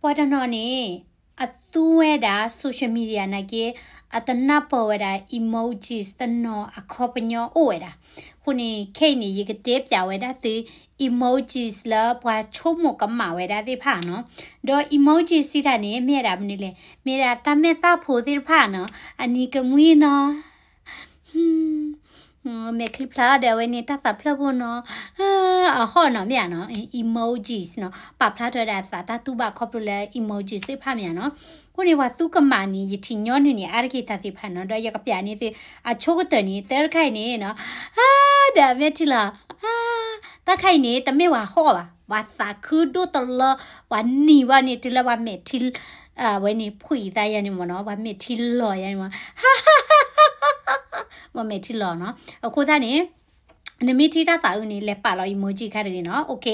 ပှၤတနီၤန့ၣ် အသူဝဲဒၣ် social media နာ်က့ အတနၢ်ပၢၢ်ဝဲဒၣ် emojis တနီၤအခီပညီအိၣ်ဝဲဒၣ်. အဃိန့ၣ် ခဲအံၤန့ၣ် ယကတဲပၠးဝဲဒၣ်သု emojis လၢပှၤဆိကမိၣ်ကမၣ်ဝဲဒၣ်သ့ၣ်တဖၣ်နီၤ. ဒီး emojis စံးတၢ်န့ၣ် မ့ၢ်ဝဲဒၣ်မနုၤလဲၣ်, မ့ၢ်ဝဲဒၣ်တၢ်မဲာ်သၣ်ဖိသ့ၣ်တဖၣ်နီၤ, အနံၤကမှံနီၤ မဲာ်ချံဖျါဒီးအဝဲန့ၣ် တၢ်သးဖျၢၣ်ဖိနီၤ, အဟီၣ်နီၤ မ့ၢ်ဧါနီၤ, emojis နီၤ, ပာ်ဖျါထီၣ်ဝဲဒၣ်သးတၢ်တူၢ်ဘၣ်ခီဖျိလၢ emojis သ့ၣ်တဖၣ်မ့ၢ်ဧါနီၤ. အဃိန့ၣ် ပှၤသူကမၣ်န့ၣ် ယထံၣ်ညီနုၢ်န့ၣ် အါတက့ၢ်တၢ်သ့ၣ်တဖၣ်နီၤ, ဒီးယကပၠးန့ၢ်သု အဆိကတၢၢ်န့ၣ် တၢ်တခါအံၤန့ၣ်နီၤ, ဒီးအမဲာ်ထံလီၤ တၢ်တခါအံၤန့ၣ် တမ့ၢ်ပှၤဟီၣ်ဘၣ်, ပှၤသးခုဒိၣ်တလၢ, ပှၤနံၤဘၣ်န့ၣ် တုၤလၢပှၤမဲာ်ထံ အဝဲန့ၣ်ဖှံသးယၤန့ၣ်မ့ၢ်နီၤ, ပှၤမဲာ်ထံလီၤယၤန့ၣ်မ့ၢ်, ပှၤမဲာ်ထံလီၤနီၤ. အဃိသတးန့ၣ် နမ့ၢ်ထံၣ်တၢ်သးအုးန့ၣ် လဲၤပာ်လီၤ emoji ခါတဂ့ၤနီၤ. OK,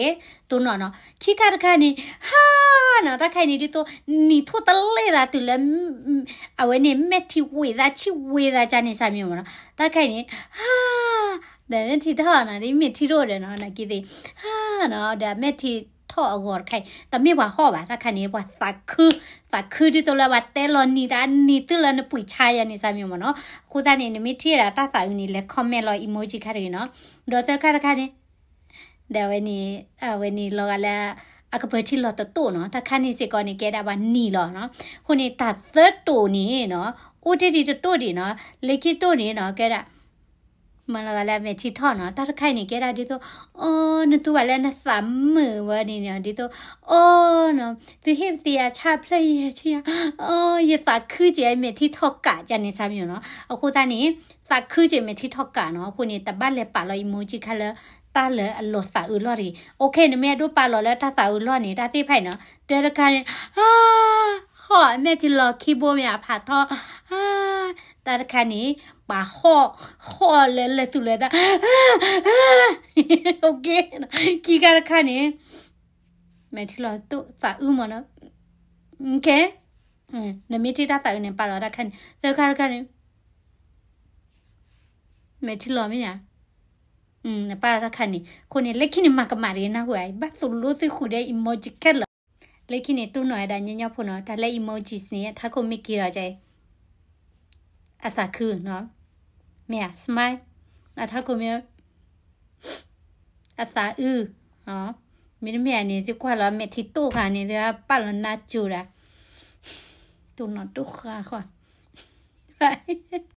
တိၢ်နီၣ်နီၤ. ခံခါတခါန့ၣ် ဟါနီၤ, တၢ်တခါအံၤန့ၣ် ဒ်သိး နံၤထိၣ်တလဲသးတုၤလၢ အဝဲန့ၣ် မဲာ်ထံဝ့ၤသး ဆံၣ်ဝ့ၤသးကန့ၣ် စၢ်မ့ၢ်မ့ၢ်နီၤ. တၢ်တခါအံၤန့ၣ် ဟါ ဒီးမဲာ်ထံထီၣ်နီၤ, ဒ်မဲာ်ထံထီၣ်ဒီးနီၤ, နာ်က့သ့ၣ် ဟါနီၤ, ဒီးမဲာ်ထံထီၣ်အဂီၢ်တခါအံၤ တမ့ၢ်ပှၤဟီၣ်ဘၣ်, တၢ်တခါန့ၣ် ပှၤသးခု, သးခုဒ်သိးလၢပှၤတဲလီၤနံၤတၢ်နံၤတုၤလၢနပှံာ်ဆါယၤန့ၣ် စၢ်မ့ၢ်မ့ၢ်နီၤ. အဃိသတးန့ၣ် နမ့ၢ်ထံၣ်ဒၣ်တၢ်သးအုးန့ၣ် လဲၤ comment လီၤ emoji ခါတဂ့ၤနီၤ. ဒီးသၢခါတခါန့ၣ် ဒီးအဝဲန့ၣ် အဝဲန့ၣ်လီၤဂာ်လၢ အကပၢၤထံလီၤတတိၢ်နီၤ, တၢ်တခါန့ၣ်စ့ၢ်ကီးန့ၣ် ကဲဒၣ်ပှၤနံၤလီၤနီၤ. အဃိန့ၣ် တၢ်သၢတိၢ်န့ၣ်နီၤ, အိၣ်တ့ၢ်ဒံးတတိၢ်ဒံးနီၤ, လၢခံတိၢ်န့ၣ်နီၤ ကဲဒၣ် မၤလီၤဂာ်လၢအမဲာ်ထံထီၣ်နီၤ, တၢ်တခါအံၤန့ၣ်ကဲဒၣ်ဒ်သိး အီ နသူဘၣ်လၢနသးမုာ်ဝဲန့ၣ်နီၤ, ဒ်သိး အီနီၤ, သုဟ့ၣ်ပသံအဆၣ်ဖျၢၣ်ယဲၢ်ဆံယၤ, အီ ယသးခုစဲး မဲာ်ထံထီၣ်ကးကန့ၣ် စၢ်မ့ၢ်နီၤ. အဃိသတးန့ၣ် သးခုစဲး မဲာ်ထံထီၣ်ကးနီၤ. အဃိန့ၣ် တဘၣ်လဲၤပာ်လီၤ emoji ခါလၢ တၢ်လၢအလီၤသးအုးလီၢ်တဂ့ၤ. OK, နမ့ၢ်အဲၣ်ဒိးပာ်လီၤလၢတၢ်သးအုးလီၢ်န့ၣ် တၢ်သ့ၣ်တဖၣ်အံၤနီၤ, တၢ်တခါန့ၣ် ဟါ ဟီၣ် အမဲာ်ထံလီၤခံဘိမ့ၢ်အဖးထီ တၢ်တခါန့ၣ် ပှၤဟီၣ် ဟီၣ်လၢလၢသူၣ်လၢသး OK, ခံခါတခါန့ၣ် မဲာ်ထံလီၤတိၢ်သးအုးမ့ၢ်နီၤ. OK, နမ့ၢ်ထံၣ်တၢ်သးအုးန့ၣ် ပာ်လီၤတၢ်ခါန့ၣ်, သၢခါတခါန့ၣ် မဲာ်ထံလီၤမ့ၢ်ဧါ, နပာ်လီၤတၢ်ခါန့ၣ်. အဃိန့ၣ် လၢခံန့ၣ် မၤကမၣ်တဂ့ၤ နၢ်ဟူဧါ, ဘၣ်သိၣ်လိသ့ၣ်ဃုာ်ဒီး emoji ခဲလၢာ်. လၢခံန့ၣ် တိၢ်နီၣ်ဝဲဒၣ်ညီညီဖိနီၤ, တၢ်လၢ emojis န့ၣ် အထးခိၣ်မ့ၢ်က့ၤဒီး အသးခုနီၤ, မ့ၢ်ဧါ smile, အထးခိၣ်မ့ၢ် အသးအုး, မ့တမ့ၢ်န့ၣ် သုကွၢ်လီၤ မဲာ်ထံတိၢ်ခါန့ၣ် သုပာ်လီၤနါစိၤဒၣ်, တိၢ်နီၣ်တိၢ်ဃါဃီ